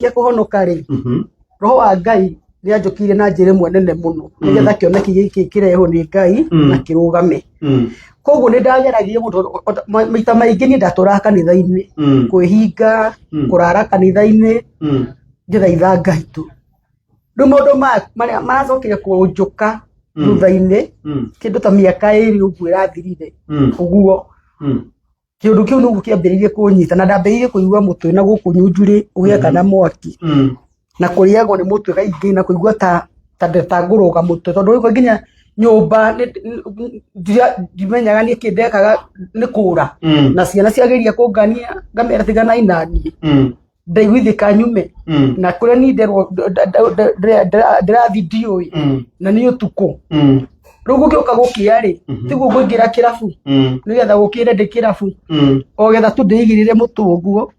Ndarĩkia kũhonoka rĩ, roho wa Ngai nĩ anjũkĩire na njĩra ĩmwe nene mũno nĩgetha kĩoneki gĩkĩ kĩrehwo nĩ Ngai na kĩrũgame. Koguo nĩ ndageragia mũno tondũ maita maingĩ niĩ ndatũraga kanitha-inĩ, kwĩhinga, kũrara kanitha-inĩ ngĩthaitha Ngai tu. Rĩu maũndũ maya marĩa maracokire kũnjũka thutha-inĩ kĩndũ ta mĩaka 2 ũguo ĩrathirire ũguo. Kĩũndũ kĩu nĩguo kĩambĩrĩirie kũnyita na ndambĩrĩirie kũigua mũtwe na gũkũ nyunjurĩ ũgĩakana mwaki na kũrĩagwo nĩ mũtwe kaingĩ na kũigua ta ta ngũrũga mũtwe tondũ rĩmwe nginya nyũmba ndimenyaga nĩkĩ ndekaga nĩ kũra na ciana ciageria kũngania ngamera tiganai naniĩ. Ndaiguithĩka nyume na kũrĩa niĩ nderwo ndĩrathiĩ ndiũĩ na nĩ ũtukũ. Rĩu gũgĩũka gũkĩa rĩ, tiguo ngũingĩra kĩrabu nĩgetha gũkĩre ndĩ kĩrabu, o getha tu ndĩigĩrĩre mũtwe ũguo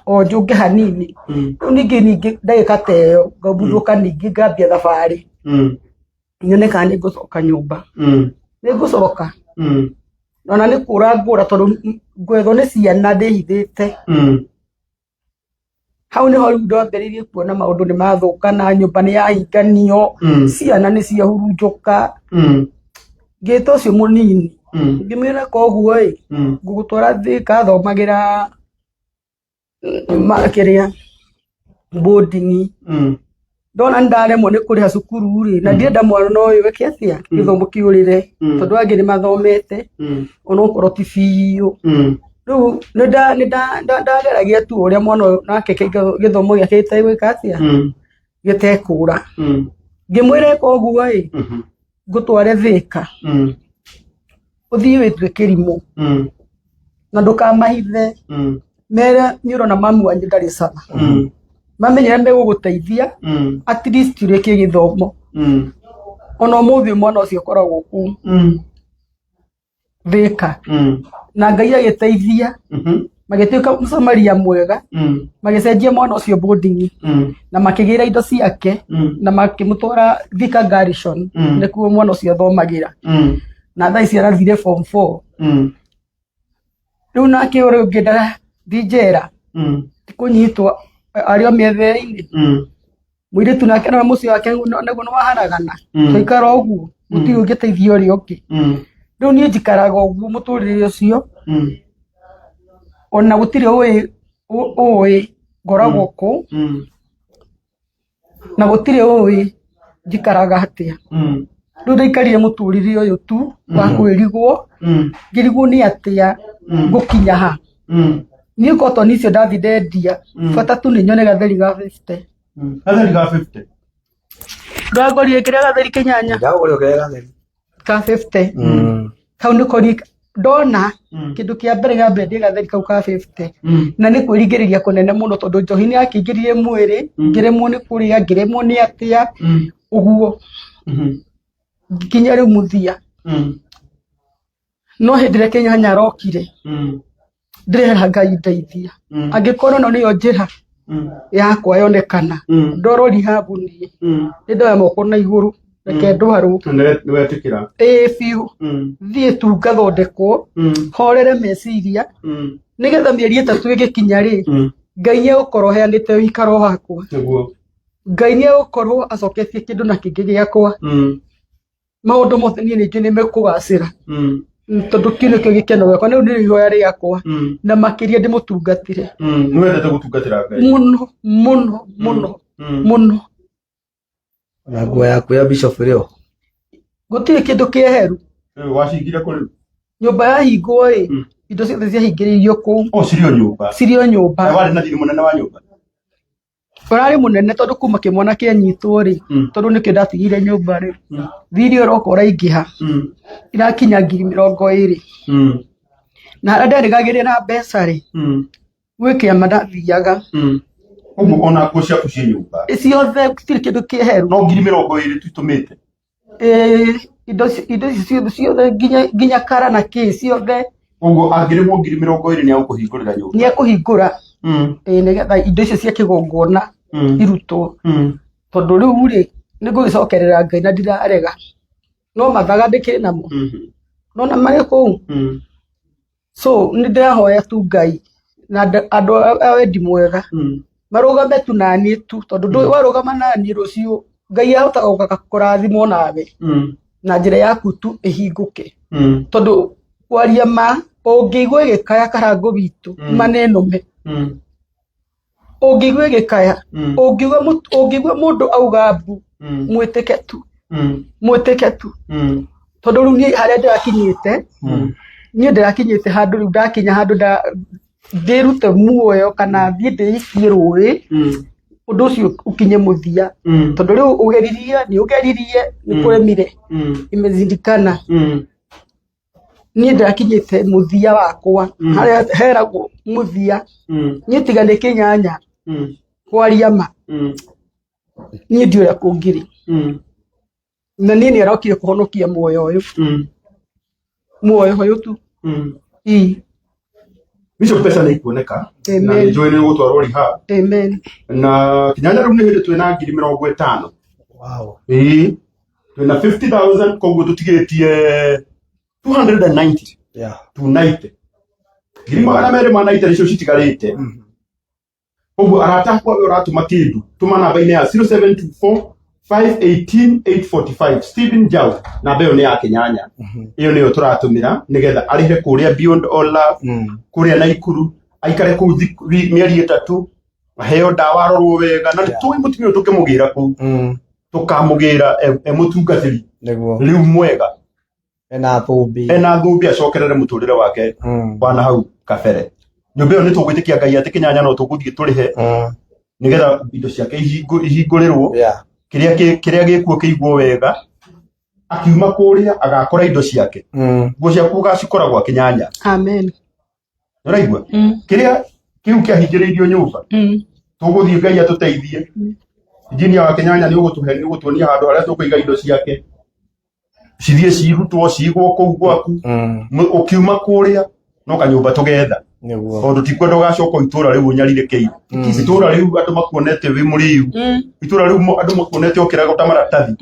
o njũnge hanini. Rĩu ningĩ ndagĩka ta ĩyo ngabuthũka ningĩ ngambia thabarĩ nyone kana nĩ ngũcoka nyũmba. Nĩ ngũcoka ona nĩ kũra ngũra tondũ ngwethwo nĩ ciana ndĩhithĩte. Hau nĩho rĩu ndambĩrĩirie kuona maũndũ nĩ mathũka na nyũmba nĩ yahinganio, ciana nĩ ciahurunjũka. Ngĩta ũcio mũnini ngĩmwĩra koguo ĩ, ngũgũtwara Thika thomagĩra kĩrĩa boarding. Ndona nĩ ndaremwo nĩ kũrĩha cukuru rĩ, na ndirenda mwana ũyũ eke atĩa, gĩthomo kĩũrĩre, tondũ angĩ nĩ mathomete onokorwo ti biũ. Rĩu nĩ ndageragia tu ũrĩa mwana ũyũ nake gĩthomo gĩake gĩtegwĩka atĩa, gĩtekũra. Ngĩmwĩra ĩka ũguo ĩ, ngũtware Thĩka, ũthiĩ wĩtue kĩrimũ na ndũkamahithe, mere nĩ ũrona mamu wanyu ndarĩ cama, mamenye ũrĩa megũgũteithia at least ũrĩkie gĩthomo. Ona ũmũthĩ mwana ũcio akoragwo kũu Thĩka. Na Ngai agĩteithia magĩtuĩka mũcamaria mwega, magĩcenjia mwana ũcio boarding na makĩgĩra indo ciake na makĩmũtwara Thika Garrison, nĩkuo mwana ũcio athomagĩra na thaa ici arathire form 4. Rĩu nake ũrĩa ũngĩ ndarathiĩ njera kũnyitwo arĩ o mĩethere-inĩ. Mũirĩtu nake na mũciĩ wake naguo nĩ waharagana. Twaikara ũguo gũtirĩ ũngĩteithia ũrĩa ũngĩ. Rĩu niĩ njikaraga ũguo mũtũrĩre ũcio, ona gũtirĩ ũĩ ũĩ ngoragwo kũ na gũtirĩ ũĩ njikaraga atĩa. Rĩu ndaikarire mũtũrĩre ũyũ tu wa kwĩrigwo, ngĩrigwo nĩ atĩa ngũkinya ha. Niĩ cotton icio ndathi ndendia, bata tu nĩ nyone gatheri ga 50. Gatheri ga 50. Ndangorire kĩrĩa gatheri kĩnyanya. Ndagũrire kĩrĩa gatheri. Ka 50. Kau nĩko niĩ ndona kĩndũ kĩa mbere gĩa mbere ndĩ gatheri kau ka 50. Na nĩ kwĩringĩrĩria kũnene mũno tondũ njohi nĩ yakĩingĩrire mwĩrĩ, ngĩremwo nĩ kũrĩa, ngĩremwo nĩ atĩa, ũguo nginya rĩu mũthia. No hĩndĩ ĩrĩa kĩnyanya arokire, ndĩrera Ngai ndeithia. Angĩkorwo ĩno nĩyo njĩra yakwa yonekana, ndorwo rehab niĩ, nĩ ndoya moko na igũrũ, reke ndwarwo. Na nĩ wetĩkĩra. Ĩĩ biũ. Thiĩ tu ngathondekwo, horere meciria, nĩgetha mĩeri 3 ĩgĩkinya rĩ, Ngai nĩ egũkorwo aheanĩte ũikaro wakwa. Nĩguo. Ngai nĩ egũkorwo acoketie kĩndũ na kĩngĩ gĩakwa. Maũndũ mothe niĩ ningĩ nĩ mekũgacĩra. Tondũ kĩu nĩkĩo gĩkeno gĩakwa, rĩu nĩrĩo ihoya rĩakwa. Na makĩria ndĩmũtungatĩre. Nĩ wendete gũtungatĩra Ngai. Mũno, mũno, mũno, mũno. Na nguo yaku ya bishop ĩrĩ o? Gũtirĩ kĩndũ kĩeheru. Wacigire kũ rĩu? Nyũmba yahingwo ĩ, indo ciothe ciahingĩrĩirio kũu. O cirĩ o nyũmba. Cirĩ o nyũmba. Na warĩ na thirĩ mũnene wa nyũmba? Ũrarĩ mũnene tondũ kuma kĩmwana kĩanyitwo rĩ, tondũ nĩkĩo ndatigire nyũmba rĩ, thirĩ ũroka ũraingĩha, irakinya 20,000. Na harĩa nderĩgagĩrĩra mbeca rĩ, gwĩ kĩama ndathiaga. Ũguo ona nguo ciaku ciĩ nyũmba? Ciothe gũtirĩ kĩndũ kĩeheru. No 20,000 tu itũmĩte? Ĩĩ, indo ici ciothe ciothe nginya kara na kĩ ciothe. Ũguo angĩrĩhwo 20,000 nĩ egũkũhingũrĩra nyũmba? Nĩ ekũhingũra. Ĩĩ, nĩgetha indo icio cia kĩgongona irutwo. Tondũ rĩu rĩ, nĩ ngũgĩcokerera Ngai na ndirarega. No mathaga ndĩkĩrĩ namo. Nona marĩ kũu. So nĩ ndĩrahoya tu Ngai na andũ a wendi mwega. Marũgame tu naniĩ tu tondũ ndũĩ warũgama naniĩ rũciũ Ngai ahota gũka kũrathimwo nawe na njĩra yaku tu ĩhingũke. Tondũ kwaria ma ũngĩigua ĩgĩkaya Karangũ witũ ma nĩ nũme. Ũngĩigua ĩgĩkaya, ũngĩigua mũndũ auga mbu, mwĩtĩke tu, mwĩtĩke tu. Tondũ rĩu niĩ harĩa ndĩrakinyĩte, niĩ ndĩrakinyĩte handũ rĩu ndakinya handũ ndĩrute muoyo kana thiĩ ndĩikie rũĩ, ũndũ ũcio ũkinye mũthia. Tondũ rĩu ũgeririe, nĩ ũgeririe, nĩ kũremire, imezindikana. Niĩ ndakinyĩte mũthia wakwa, harĩa heragwo mũthia. Niĩ tiga nĩ kĩnyanya, kwaria ma, niĩ ndiũĩ ũrĩa kũngĩrĩ. Na niĩ nĩ arokire kũhonokia muoyo ũyũ, muoyo ũyũ tu. Ii. Bishop mbeca nĩ ikuoneka na Amen. nĩ njũĩ nĩ ũgũtwarwo rehab. Amen. Na kinyanya rĩu nĩ hĩndĩ twĩna 50,000. Wow. Ĩĩ. Twĩna 50,000 koguo tũtigĩtie 290. Yeah. 290. 290,000 nĩcio citigarĩte. Koguo arata akwa we ũratũma kĩndũ tũma namba-inĩ ya 0724 518 845 Stephen Njau, namba ĩyo nĩ ya Kĩnyanya, ĩyo nĩyo tũratũmĩra nĩgetha arĩhe kũrĩa Beyond All Love, kũrĩa Naikuru, aikare kũu mĩeri 3, aheo ndawa, arorwo wega, na nĩtũĩ mũtumia ũyũ tũkĩmũgĩra kũu, tũkamũgĩra e mũtungatĩri Nĩguo. rĩu mwega Ena thũmbĩ. Ena thũmbĩ, acokerere mũtũrĩre wake wa na hau kabere. Nyũmba ĩyo nĩ tũgwĩtĩkia Ngai atĩ Kĩnyanya no tũgũthiĩ tũrĩhe nĩgetha indo ciake ihingũrĩrwo. Kĩrĩa gĩkuo kĩigwo wega, akiuma kũrĩa agakora indo ciake, nguo ciaku ũgacikora gwa Kĩnyanya. Amen. Ũraigua? Kĩrĩa kĩu kĩahingĩrĩirio nyũmba, tũgũthiĩ, Ngai atũteithie, injinia wa Kĩnyanya nĩ ũgũtũhe, nĩ ũgũtuonia handũ harĩa tũkũiga indo ciake, cithiĩ cirutwo cigwo kũu gwaku. Ũkiuma kũrĩa no kanyũmba tũgetha. Nĩguo. Tondũ ti kwenda ũgacoka itũra rĩu ũnyarirĩkĩire, itũra rĩu andũ makuonete wĩ mũrĩu, itũra rĩu andũ makuonete ũkĩragũta maratathi.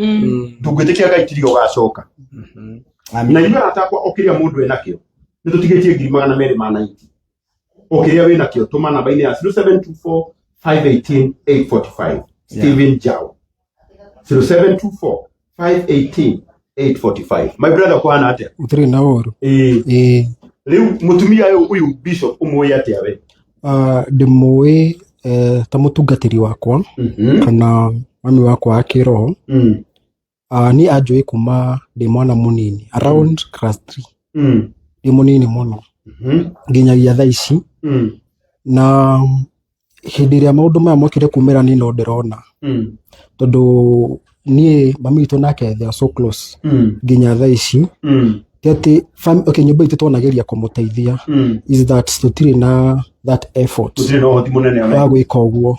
Ndũngĩtĩkia Ngai tiria ũgacoka. Na inyuĩ arata akwa, o kĩrĩa mũndũ enakĩo, nĩ tũtigĩtie 290,000. O kĩrĩa wĩ nakĩo tũma namba-inĩ ya 0724 518 845, Stephen Jao, 0724 518 845. My brother, kũhana atĩa? Gũtirĩ na ũru. Ĩĩ. Ĩĩ. Rĩu mũtumia ũyũ ũyũ bishop ũmũĩ atĩa we? Ah, ndĩmũĩ ta mũtungatĩri wakwa kana mami wakwa wa kĩroho. Ah, niĩ anjũĩ kuma ndĩ mwana mũnini, around class 3, ndĩ mũnini mũno nginyagia thaa ici. Na hĩndĩ ĩrĩa maũndũ maya mokire kumĩra, niĩ no ndĩrona, tondũ niĩ mami witũ nake they are so close nginya thaa ici. Ti atĩ okay, nyũmba itũ twanageria kũmũteithia, is that tũtirĩ na that effort Gũtirĩ na ũhoti mũnene ona wa gwĩka ũguo.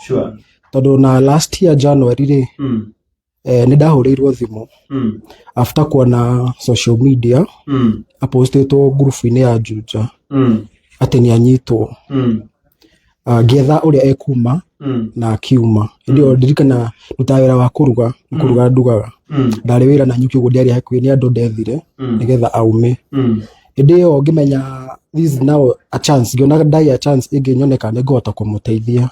Tondũ na last year January rĩ, nĩ ndahũrĩirwo thimũ after kuona social media apostĩtwo ngurubu-inĩ ya Juja atĩ nĩ anyitwo. Ah, ngĩetha ũrĩa ekuma na akiuma. Hĩndĩ ĩyo ndirikana ndutaga wĩra wa kũruga, nĩ kũruga ndugaga. Ndarĩ wĩra na nyuki ũguo, ndiarĩ hakuhĩ nĩ andũ ndethire nĩgetha aume. Hĩndĩ ĩyo ngĩmenya this is now a chance, ngĩona ndagĩa chance ĩngĩ nyoneka nĩ ngũhota kũmũteithia.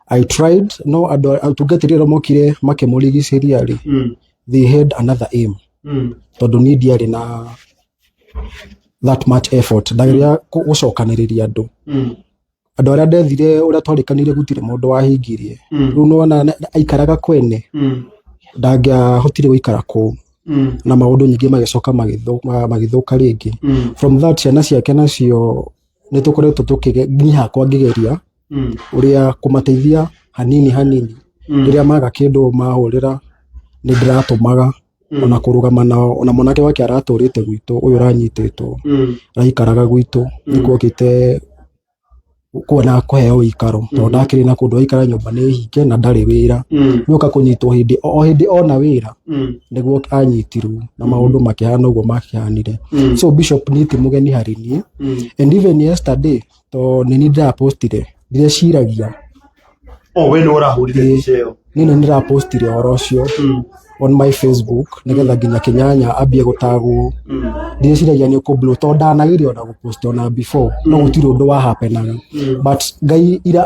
I tried, no andũ atungatĩri arĩa mokire makĩmũrigicĩria rĩ, they had another aim, tondũ niĩ ndiarĩ na that much effort. Ndageria gũcokanĩrĩria andũ, andũ arĩa ndethire, ũrĩa twarĩkanĩire, gũtirĩ mũndũ wahingirie. Rĩu nĩwona aikaraga kwene, ndangĩahotire gũikara kũu, na maũndũ nyingĩ magĩcoka magĩthũka rĩngĩ. From that, ciana ciake nacio nĩ tũkoretwo tũkĩge niĩ hakwa ngĩgeria ũrĩa kũmateithia hanini hanini. Rĩrĩa maga kĩndũ mahũrĩra, nĩ ndĩratũmaga, ona kũrũgama nao. Ona mwanake wake aratũrĩte gwitũ, ũyũ ũranyitĩtwo, araikaraga gwitũ, nĩkuo okĩte kuona kũheo ũikaro, tondũ ndakĩrĩ na kũndũ aikara, nyũmba nĩ hinge na ndarĩ wĩra. Nĩoka kũnyitwo hĩndĩ o hĩndĩ ona wĩra nĩguo anyitirwo, na maũndũ makĩhana ũguo makĩhanire. So bishop niĩ ti mũgeni harĩ niĩ. And even yesterday, to nĩ niĩ ndĩrapostire, ndireciragia. O we nĩ ũrahũrire mbica ĩyo? Niĩ nĩ ndĩrapostire ũhoro ũcio. on my Facebook nigetha nginya Kĩnyanya ambie gũtagwo. Ndĩreciragia nĩ ũkũ-blow tondũ ndanageria ona gũpost ona before, no gũtirĩ ũndũ wa happenaga, but Ngai ira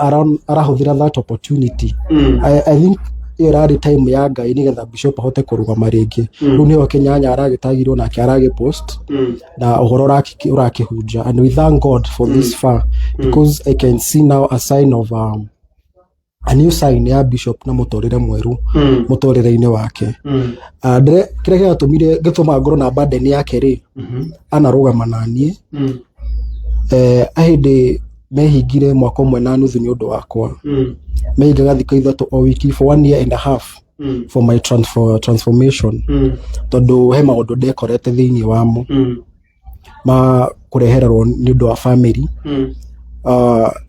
arahũthĩra that opportunity. I think ĩyo ĩrarĩ time ya Ngai nĩgetha Bishop ahote kũrũgama rĩngĩ. Rĩu nĩho Kĩnyanya aragĩtagirwo nake aragĩpost na ũhoro ũrakĩhunja, and we thank God for this far because I can see now a sign of a new sign ya Bishop na mũtũrĩre mwerũ mũtũrĩre-inĩ wake. Kĩrĩa kĩratũmire gĩtũma ngorwo na burden yake rĩ, anarũgama na niĩ ahĩndĩ mehingire mwaka ũmwe na nuthu nĩ ũndũ wakwa. Mehingaga thikũ 3 o wiki for one year and a half for my transformation, tondũ he maũndũ ndekorete thĩinĩ wamo ma kũrehererwo nĩ ũndũ wa family.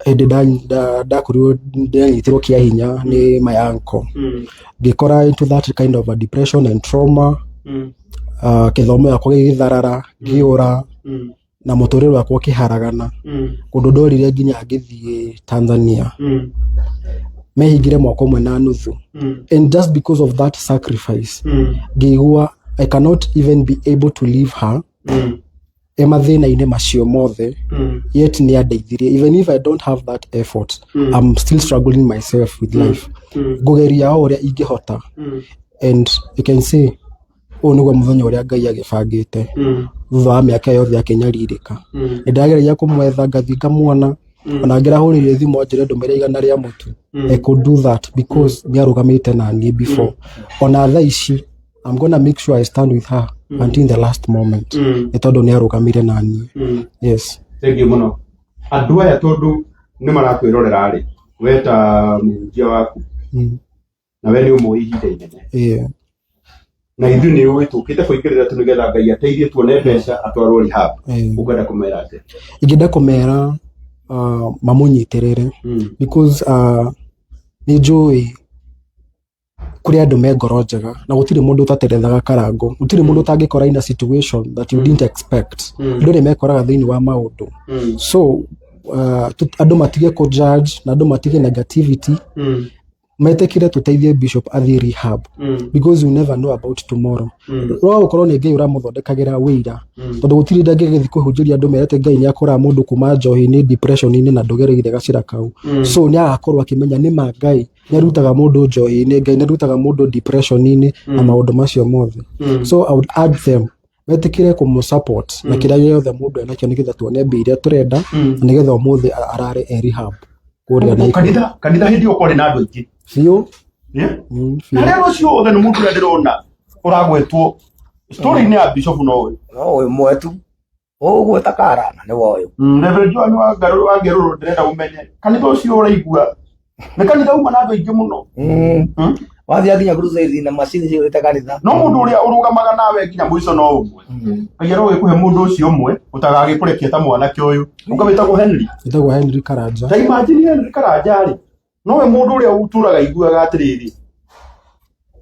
Hĩndĩ ndakorirwo ndanyitirwo kĩa hinya nĩ my uncle, ngĩkora into that kind of a depression and trauma. Kĩthomo yakwa gĩgĩtharara, ngĩũra na mũtũrĩre wakwa ũkĩharagana kũndũ ndorire nginya ngĩthiĩ Tanzania. Mehingire mwaka ũmwe na nuthu, and just because of that sacrifice ngĩigua I cannot even be able to leave her e mathĩna-inĩ macio mothe, yet nĩ andeithirie. Even if I don't have that effort, I'm still struggling myself with life, ngũgeria o ũrĩa ingĩhota, and you can say ũyũ nĩguo mũthenya ũrĩa Ngai agĩbangĩte thutha wa mĩaka yothe akĩnyarirĩka. Nĩ ndageragia kũmwetha, ngathiĩ ngamuona, ona ngĩrahũrĩire thimũ anjĩre ndũmĩre 100 rĩa mũtu. I could do that because nĩ arũgamĩte na niĩ before. Ona thaa ici I'm gonna make sure I stand with her until the last moment, nĩ tondũ nĩ arũgamire na niĩ, yes. Thank you mũno. Andũ aya tondũ nĩ marakwĩrorera rĩ, we ta mũhunjia waku na we nĩ ũmũĩ ihinda inene na ithuĩ nĩ ũĩ tũkĩte kũingĩrĩra tu nĩgetha Ngai ateithie tuone mbeca atwarwo rehab. Ũngĩenda kũmera atĩa? Ingĩenda kũmera mamũnyitĩrĩre because nĩ njũĩ kũrĩ andũ me ngoro njega na gũtirĩ mũndũ ũtaterethaga karango, gũtirĩ mũndũ ũtangĩkora in a situation that you didn't expect. Andũ nĩ mekoraga thĩinĩ wa maũndũ, so andũ matige kũ judge na andũ matige negativity, metĩkĩre tũteithie Bishop athiĩ rehab because you never know about tomorrow. No gũkorwo nĩ Ngai ũramũthondekagĩra wĩira, tondũ gũtirĩ hĩndĩ angĩgĩthiĩ kũhunjĩria andũ merete Ngai nĩ akũraga mũndũ kuma njohi-inĩ, depression-inĩ, na ndũgereire gacĩra kau. So nĩ agakorwo akĩmenya nĩ ma Ngai nĩ arutaga mũndũ njohi-inĩ, Ngai nĩ arutaga mũndũ depression-inĩ na maũndũ macio mothe. So I would urge them metĩkĩre kũmũ support na kĩrĩa gĩothe mũndũ enakĩo nĩgetha tuone mbia iria tũrenda na nĩgetha ũmũthĩ arare e rehab kũrĩa Naikuru. Kanitha hĩndĩ ĩyo kwarĩ na andũ aingĩ? Biũ. Yeah? Biũ. Harĩa rũciũ othe nĩ mũndũ ũrĩa ndĩrona ũragwetwo story-inĩ ya Bishop no ũyũ. No ũyũ mwetu ũguo takarana nĩ woyũ. Reverend Joan wa Ngerũrũ, ndĩrenda ũmenye kanitha ũcio ũraigua nĩ kanitha uma na andũ aingĩ mũno. Wathiĩ nginya crusade na macini cihũrĩte kanitha. No mũndũ ũrĩa ũrũgamaga nawe nginya mũico no ũmwe. Ngai arogĩkũhe mũndũ ũcio ũmwe ũtagagĩkũrekia ta mwanake ũyũ ũkawĩtagwo Henry. Ĩtagwo Henry Karanja. Ta imagine Henry Karanja rĩ, nowe mũndũ ũrĩa ũtũraga iguaga atĩrĩrĩ,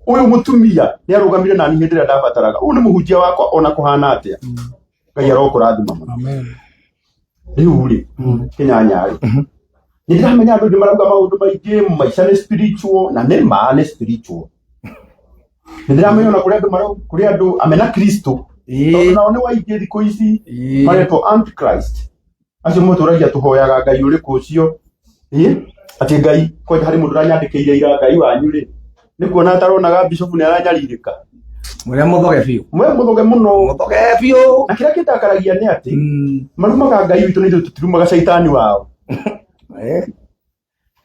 ũyũ mũtumia nĩ arũgamire nani hĩndĩ ĩrĩa ndabataraga, ũyũ nĩ mũhunjia wakwa ona kũhana atĩa. Ngai arokũrathima mũno. Amen. Rĩu rĩ, Kĩnyanya rĩ, nĩ ndĩramenya andũ nĩ marauga maũndũ maingĩ, maica nĩ spiritual, na nĩ ma nĩ spiritual. Nĩ ndĩramenya ona kũrĩ andũ kũrĩ andũ amena Kristo, tondũ nao nĩ waingĩ thikũ ici maretwo antichrist, acio matũragia tũhoyaga Ngai ũrĩkũ ũcio, ĩ atĩ Ngai kwanja harĩ mũndũ ũranyandĩkĩire ira, Ngai wanyu rĩ, nĩ kuona ataronaga bishop nĩ aranyarirĩka. Mũrĩa mũthoge biũ. Mwe mũthoge mũno. Mũthoge biũ. Na kĩrĩa kĩndakaragia nĩ atĩ marumaga Ngai witũ, nĩ ithuĩ tũtirumaga caitani wao.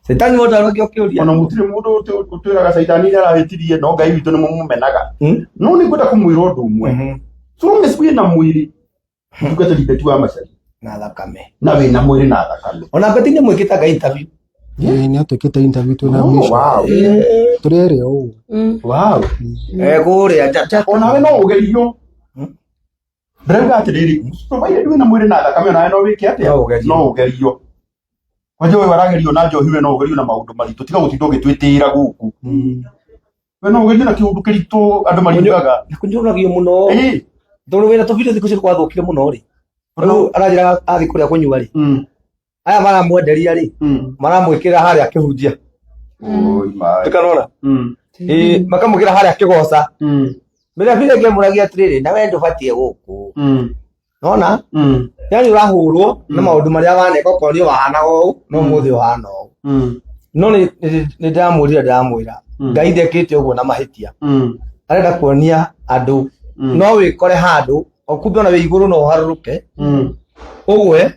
Caitani wothe arokio kĩũria. Ona mũtirĩ mũndũ ũtwĩraga caitani nĩ arahĩtirie, no Ngai witũ nĩ mũmũmenaga. No nĩ ngwenda kũmwĩra ũndũ ũmwe. So long as wĩna mwĩrĩ, mũtungatĩri Betty wa Macharia, na thakame, na wĩna mwĩrĩ na thakame. Ona Betty nĩ mwĩkĩte Ngai interview. Ĩĩ, nĩ atuĩkĩte interview twĩna Oh, Bishop. wow. Tũrĩ erĩ o ũguo. Wow. Kũrĩa nja. Onawe no ũgerio. Ndĩrauga atĩrĩrĩ, provided wĩna mwĩrĩ na thakame, onawe no wĩke atĩa? No ũgerio. No ũgerio. Kwanja ũyũ aragerio na njohi, we no ũgerio na maũndũ maritũ, tiga gũtinda ũgĩtwĩtĩĩra gũkũ. We no ũgerio na kĩũndũ kĩritũ andũ mariugaga. Na kũnyũragio mũno. Tondũ wĩna tũbindio thikũ ici gwathũkire mũno rĩ. Rĩu aranjĩra athiĩ kũrĩa kũnyua rĩ. Aya maramwenderia rĩ, maramwĩkĩra harĩa akĩhunjia. Oi, my. Ndũkanona. Ĩĩ, makamũkĩra harĩa kĩgoca mĩrĩa bile ngĩmũragia atĩrĩrĩ na we ndũbatiĩ gũkũ nona yani ũrahũrwo na maũndũ marĩa waneka okorwo nĩ wahanaga ũũ no mũthĩ ũhana ũũ no nĩ ndĩramwĩrire ndĩramwĩra Ngai ndekĩte ũguo na mahĩtia arenda kuonia andũ no wĩkore handũ o kumbe ona wĩ igũrũ no ũharũrũke ũgwe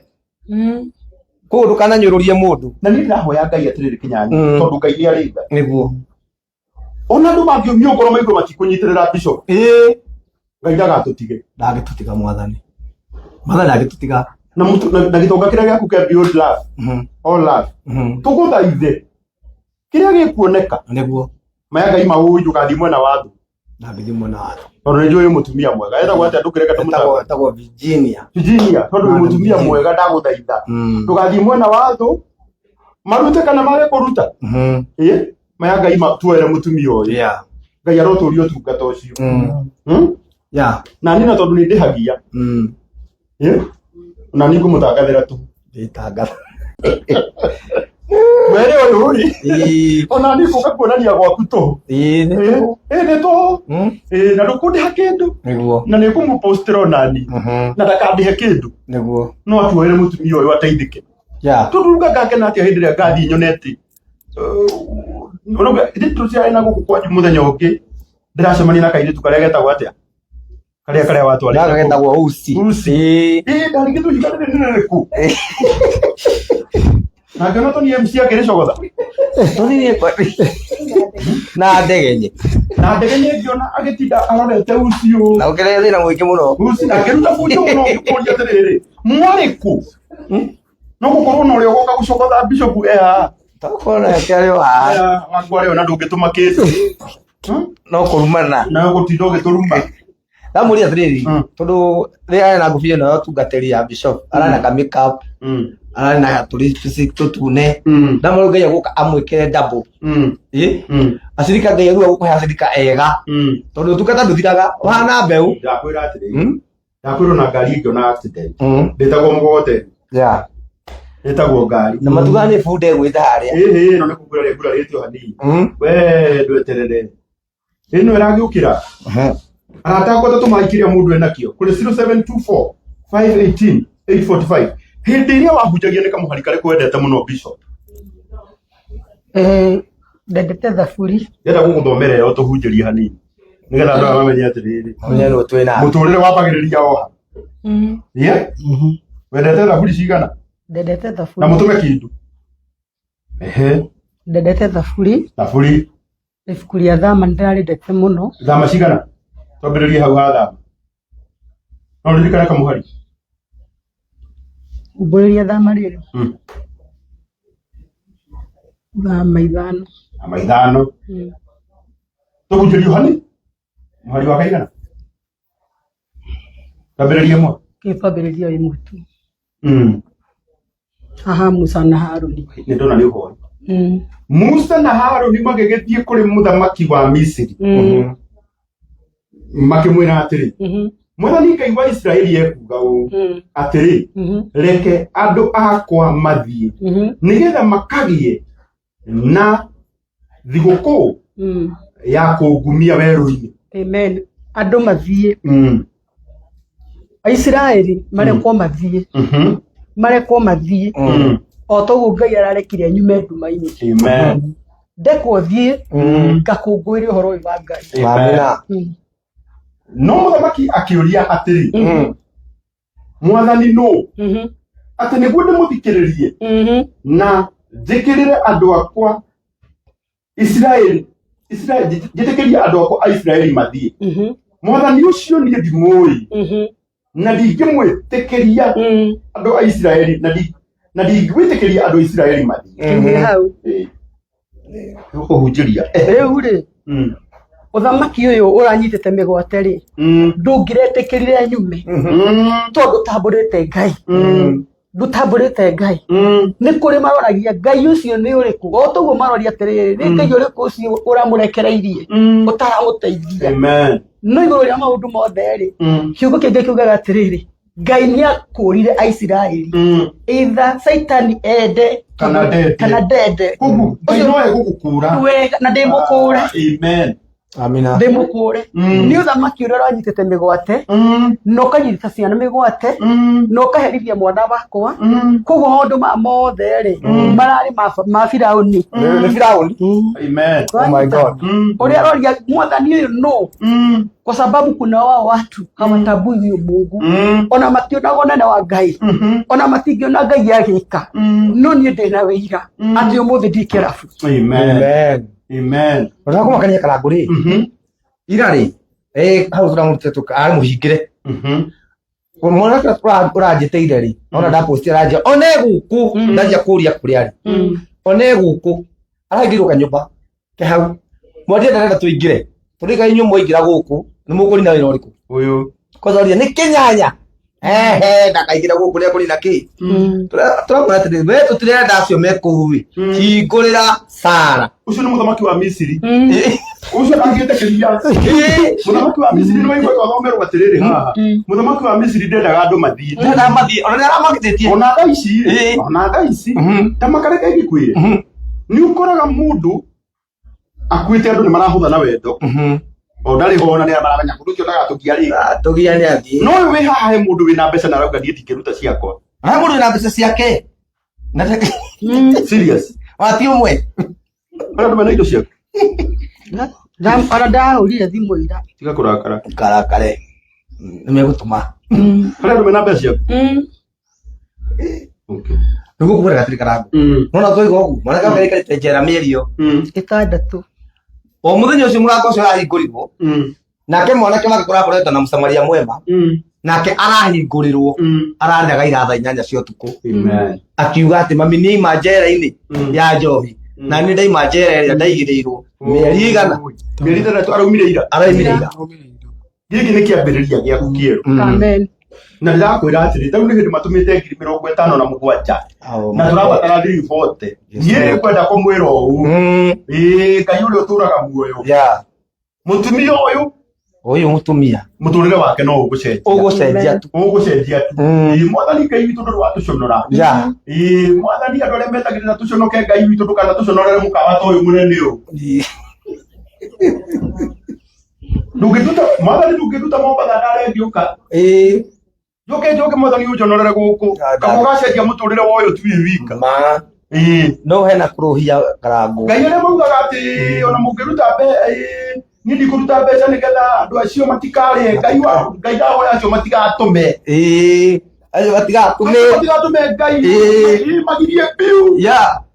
koguo ndũkananyũrũrie mũndũ Na niĩ ndĩrahoya Ngai atĩrĩrĩ Kĩnyanyi, tondũ Ngai nĩ arĩ tha. Nĩguo. Ona andũ mangĩũmio ngoro maigua matikũnyitĩrĩra bishop, ĩĩ, Ngai ndagatũtige. Ndangĩtũtiga mwathani, mwathani ndangĩtũtiga. Na na gĩtonga kĩrĩa gĩaku kĩa Beyond Love, all love, tũgũthaithe kĩrĩa gĩkuoneka. Nĩguo. Maya Ngai maũĩ ndũgathiĩ mwena wa thũ. Ndangĩthiĩ mwena wa thũ. Tondũ nĩ njũĩ mũtumia mwega etagwo atĩa? Ndũkĩreke tũmũtangathe. Etagwo Virginia. Virginia, tondũ wĩ mũtumia mwega, ndagũthaitha ndũgathiĩ mwena wa thũ, marute kana mage kũruta. Ĩ maya Ngai tuoere mũtumia ũyũ. Ngai arotũria ũtungata ũcio. Na niĩ na tondũ nĩ ndĩhagia, ĩ na niĩ ngũmũtangathĩra tu. Ndĩtangatha. Were ũyũ rĩ, ona niĩ ngũka kuonania gwaku tũhũ. Ĩĩ, nĩ Ĩ tũhũ. Ĩ nĩ tũhũ. Ĩ na ndũkũndĩha kĩndũ. Nĩguo. Na nĩ ngũmũpostĩra onani na ndakandĩhe kĩndũ. Nĩguo. No atuoere mũtumia ũyũ ateithĩke. Tondũ rĩu ngakena atĩa hĩndĩ ĩrĩa ngathiĩ nyone atĩ ithe tũciarĩ na gũkũ kwanyu mũthenya ũngĩ ndĩracemania na kairĩtu karĩa getagwo atĩa, karĩa watwarĩte Gaka kũu. getagwo Usi. Usi. Ĩĩ. Ĩ ndarigĩtwo ihinda rĩrĩ nĩ rĩrĩkũ, na ngĩona Tony MC akĩrĩcogotha. Tũthiĩ na ndegenye. Na ndege nĩ ngĩona agĩtinda arorete Usi ũũ. Na ũkĩrehe thĩna mũingĩ mũno. Usi akĩruta bunjo mũno, ngĩkũria atĩrĩrĩ, mwarĩ kũ? No gũkorwo na ũrĩa ũgoka gũcogotha bishop e haha. Tokorwo nake arĩ o haha. Wangu arĩ ona ndũngĩtũma kĩndũ. No kũrumana. Na gũtinda ũgĩtũruma. Ndamũria atĩrĩrĩ, tondũ rĩrĩa arĩ na ngũbia ĩno ya ũtungatĩri ya bishop, ararĩ na ka makeup, ararĩ na tũlipstick tũtune. Ndamũria Ngai agũka amwĩkĩre double. Ĩ? Acirika Ngai rĩu agũkũhe acirika ega. Tondũ ũtungata ndũthiraga, ũhana mbeũ. Ndakwĩra atĩrĩrĩ, ndakwĩrwo na ngari ĩngĩ ona accident ndĩtagwo mũgogoteni, ĩtagwo ngari. Na matugaga nĩ bunda ĩgwĩte harĩa. Ĩhĩ, ĩno nĩ kũgura rĩngurarĩtio hanini. We ndweterere ĩno ĩragĩũkĩra. Arata akwa, tũmai kĩrĩa mũndũ enakĩo kũrĩ 0724 518 845. Hĩndĩ ĩrĩa wahunjagia nĩ kamũhari karĩkũ wendete mũno, Bishop? Ndendete Thaburi. Ndĩrenda gũgũthomera ĩyo tũhunjĩrie hanini nĩgetha andũ aya mamenye atĩrĩrĩ, Mamenye nũ twĩ nake. Mũtũrĩre wambagĩrĩria oha. Yeah? Wendete Thaburi cigana? Ndendete Na Thaburi. mũtũme kĩndũ, ehe. Ndendete Thaburi. Thaburi. Ibuku rĩa Thama nĩndĩrarĩendete mũno. Thama cigana? Twambĩrĩrie hau ha Thama. No ririkane kamũhari? Umbũrĩria Thama rĩrĩ. Thama 5. Thama 5. Tũhunjĩrio hani mũhari wa kaigana? Twambĩrĩrie mwe. Twambĩrĩrie o ĩmwe tu. Haha Musa na Haruni. Nĩ ndona nĩ ũhoro. Musa na Haruni magĩgĩthiĩ kũrĩ mũthamaki wa Misiri, makĩmwĩra atĩrĩ, Mwathani Ngai wa Isiraeli ekuuga ũũ atĩrĩ, reke andũ akwa mathiĩ nĩgetha makagĩe na thigũkũ ya kũngumia werũ-inĩ. Amen. Andũ mathiĩ. Aisiraeli marekwo mathiĩ. Marekwo mathiĩ. O toguo Ngai ararekire nyume nduma-inĩ. Amen. Ndekwo thiĩ ngakũngũĩre ũhoro ũyũ wa Ngai. Amina. No mũthamaki akĩũria atĩrĩ, Mwathani nũ atĩ nĩguo ndĩmũthikĩrĩrie na njĩkĩrĩre andũ akwa Isiraeli, njĩtĩkĩrie andũ akwa a Isiraeli mathiĩ? Mwathani ũcio niĩ ndimũĩ, na ndingĩmwĩtĩkĩria andũ a Isiraeli, na ndingĩwĩtĩkĩria andũ a Isiraeli mathiĩ. Kiumie hau. Gũkũhunjĩria. Rĩu rĩ, ũthamaki ũyũ ũranyitĩte mĩgwate rĩ, ndũngĩretĩkĩrire nyume tondũ ũtambũrĩte Ngai. Ndũtambũrĩte Ngai. Nĩ kũrĩ maroragia Ngai ũcio nĩ ũrĩkũ, o toguo maroria atĩrĩrĩ, nĩ Ngai ũrĩkũ ũcio ũramũrekereirie ũtaramũteithia? Amen. No igũrũ rĩa maũndũ mothe rĩ, kiugo kĩngĩ kiugaga atĩrĩrĩ, Ngai nĩ akũrire Aisiraeli either Saitani ende Kana ndende. Kana ndende. Koguo Ngai no egũgũkũra. Wega na ndĩmũkũre. Amen. Amina. Ndĩmũkũre nĩ ũthamaki ũrĩa ũranyitĩte mĩgwate na ũkanyitĩta ciana mĩgwate na ũkaherithia mwana wakwa. Koguo maũndũ ma mothe rĩ mararĩ ma Firauni. Nĩ Firauni. Amen. Oh my God. Ũrĩa aroria mwathani ũyũ no kwa sababu kuna wao watu hawatambui huyo Mungu, ona mationaga ũnene wa Ngai, ona matingĩona Ngai agĩka, no niĩ ndĩna wĩira atĩ ũmũthĩ ndi kĩrabu. Amen. Amen. Amen. Ũrĩa kũmakania karangũ rĩ ira rĩ hau tũramũrutire arĩ mũhingĩre mwana ũranjĩtĩire rĩ ona ndaposti aranjia one gũkũ ndanjia kũria kũrĩa arĩ one gũkũ arahingĩirwo kanyũmba ke hau mwendia ndarenda tũingĩre tondũ kaĩ inyuĩ mwaingĩra gũkũ nĩ mũkũrina wĩra ũrĩkũ Ũyũ. kwanza ũria nĩ kĩnyanya ehe ndakaingĩra gũkũ nĩ akũrina kĩ tũramwĩra atĩrĩrĩ we tũtirenda acio me kũu ĩ hingũrĩra Sara. Ũcio nĩ mũthamaki wa Misiri. Ũcio ndangĩtĩkĩria. Mũthamaki wa Misiri nĩ waigua twathomerwo atĩrĩrĩ haha. Mũthamaki wa Misiri ndendaga andũ mathiĩ. Ndendaga mathiĩ ona nĩ aramagitĩtie. Ona thaa ici rĩ, ona thaa ici ta makareke ngĩkwĩre. Nĩ ũkoraga mũndũ akuĩte andũ nĩ marahũtha na wendo. O ndarĩ ho ona nĩ maramenya mũndũ ũcio ndagatũgia rĩngĩ. Tũgia nĩ athiĩ. No ũyũ wĩ haha he mũndũ wĩna mbeca na arauga niĩ ndingĩruta ciakwa. Na mũndũ wĩna mbeca ciake. Na Serious. Wati ũmwe. Arĩa andũ mena indo ciaku. Ona ndahũrire thimũ ira. Tiga kũrakara. Karakare. Nĩ megũtũma. Arĩa andũ mena mbeca ciaku. Okay. Nĩguo kũgũra gatirĩ karangu. Nona twoiga ũguo, mwanake wake aikarĩte njera mĩeri ĩyo. 6. O mũthenya ũcio mũrango ũcio ũrahingũrirwo, nake mwanake wake kũrakoretwo na mũsamaria mwema, nake arahingũrĩrwo, ararĩraga ira thaa 8 cia ũtukũ. Amen. Akiuga atĩ mami nĩ aima njera-inĩ ya njohi, na nĩ ndaima njera ĩrĩa ndaigĩrĩirwo mĩeri igana. Mĩeri 6 araumire ira. Araumire ira. Gĩkĩ nĩ kĩambĩrĩria gĩaku kĩerũ. Amen. Na ndĩrakwĩra atĩrĩ, rĩu nĩ hĩndĩ matũmĩte 57,000 na tũrabatara 340. Niĩ nĩngwenda kũmwĩra ũũ. Ĩĩ, Ngai ũrĩa ũtũraga muoyo. Mũtumia ũyũ Ũyũ mũtumia. Mũtũrĩre wake no ũgũcenjia. Ũgũcenjia tu. Ũgũcenjia tu. Ĩĩ, mwathani Ngai witũ ndũrĩ watũconora. Ĩĩ, mwathani andũ arĩa metagĩrĩra tũconoke Ngai witũ ndũkanatũconorere mũkawa ta ũyũ mũnene ũũ. Ndũngĩtuta mwathani ndũngĩtuta Mombatha ndare ngĩũka. Njũke njũke mwathani ũnjonorere gũkũ. Kaba ũgacenjia mũtũrĩre wa ũyũ tu wĩ wika. Ma. Ĩĩ. No hena kũrũhia karangũ. Ngai arĩa maugaga atĩ ona mũngĩruta niĩ ndikũruta mbeca nĩgetha andũ acio matikarĩe. Ngai wa Ngai ndahoya acio matigatũme. Ĩĩ. Acio matigatũme. Matigatũme Ngai. Ĩĩ, magirie biũ.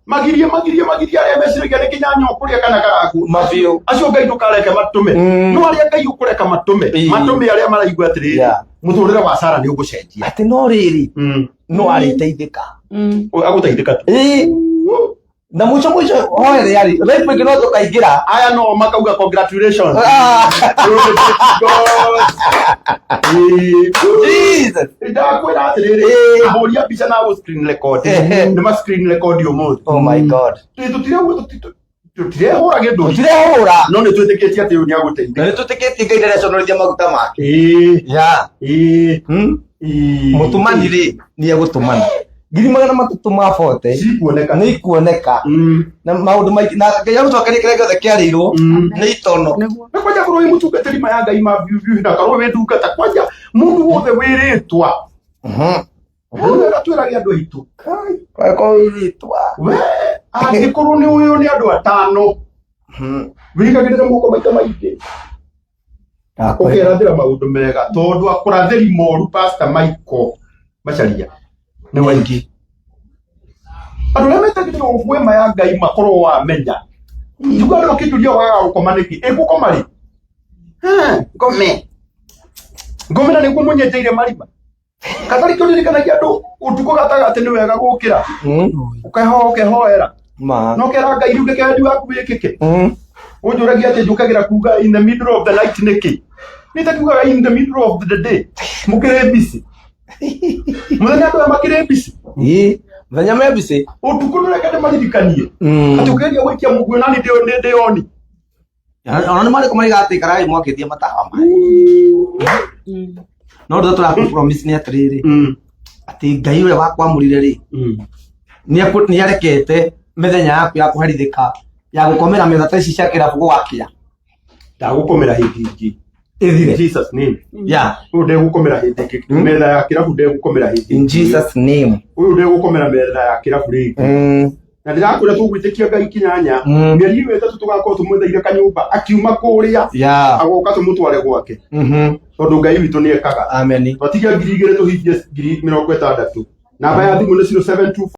Magirie, magirie, magirie arĩa meciragia nĩ kĩnyanya ũkũrĩa kana karangũ. Mabiũ. Acio Ngai ndũkareke matũme. No arĩa Ngai ũkũreka matũme, matũme arĩa maraigua atĩrĩrĩ, mũtũrĩre wa Sara nĩ ũgũcenjia. Atĩ no rĩrĩ, no arĩteithĩka. Agũteithĩka tu. Na mwisho mwisho hoere rĩ, life ĩngĩ no tũkaingĩra. Aya no makauga congratulations. Jesus. Ndakwĩra atĩrĩrĩ, ahũri a mbica na screen record. Nĩ ma screen record ũmũthĩ. Oh my God. Tũtirehũra gĩthũri. Tũtirehũra. No nĩ twĩtĩkĩtie atĩ ũyũ nĩ agũteithia. Na nĩ twĩtĩkĩtie Ngai ndareconorithia maguta make. Mũtũmani rĩ, nĩ egũtũmana. 340,000 Cikuoneka. Nĩ ikuoneka. Na maũndũ maingĩ, na Ngai agũcokerie kĩrĩa gĩothe kĩarĩirwo nĩ itono. Nĩguo. Na kwanja korwo wĩ mũtungatĩri ma ya Ngai ma biũ biũ, na korwo wĩ ndungata, kwanja mũndũ wothe wĩrĩtwa. Mũndũ wega twĩrage andũ aitũ. Kai, korwo wĩrĩtwa. We, angĩkorwo nĩ ũyũ nĩ andũ atano. Wĩigagĩrĩre moko maita maingĩ. Ũkerathĩra maũndũ mega tondũ akũrathĩri moru Pastor Michael Macharia nĩ waingĩ. Andũ arĩa metagĩrĩrwo gwĩma ya Ngai makorwo wamenya. Njuga andũ ũkĩnjũria wagaga gũkoma nĩkĩ? Ĩ ngũkoma rĩ? Ngome. Ngome na nĩguo mũnyenjeire marima. Katarĩ kĩũririkanagia andũ ũtukũ gatagatĩ nĩ wega gũkĩra. Ũkehoa ũkehoera. Ma. No kera Ngai rĩu reke wendi waku wĩkĩke. Ũnjũragia atĩ njũkagĩra kuga in the middle of the night nĩkĩ? Nĩ ta kiugaga in the middle of the day. Mũkĩrĩ busy. Mũthenya andũ aya makĩrĩ busy. Ĩĩ, mũthenya me busy. Ũtukũ nĩreke ndĩmaririkanie. Atĩ ũkĩgeria gũikia mũguĩ nani ndĩoni. Ona nĩ marĩkũ marĩgatĩkara mwakĩtie matawa maya. No ũndũ tũrakũ promise nĩ atĩrĩrĩ, atĩ Ngai ũrĩa wakwamũrire rĩ, nĩarekete mĩthenya yaku ya kũherithĩka, ya gũkomera metha ta ici cia kĩrabu gũgakĩa, Ndagũkomera hĩndĩ ĩngĩ. Ĩthire. In Jesus name. Ũyũ ndegũkomera hĩndĩ ĩngĩ. Metha ya kĩrabu ndegũkomera hĩndĩ In ĩngĩ. Jesus name. Ũyũ ndegũkomera metha ya kĩrabu rĩngĩ. Na ndĩrakwĩra tũgwĩtĩkia Ngai kinyanya, mĩeri ĩyo 3 tũgakorwo tũmwetheire kanyũmba akiuma kũrĩa, agoka tũmũtware gwake, tondũ Ngai witũ nĩ ekaga. Amen. Twatigia 2000 tũhingie 60,000. Namba ya thimũ nĩ 0724.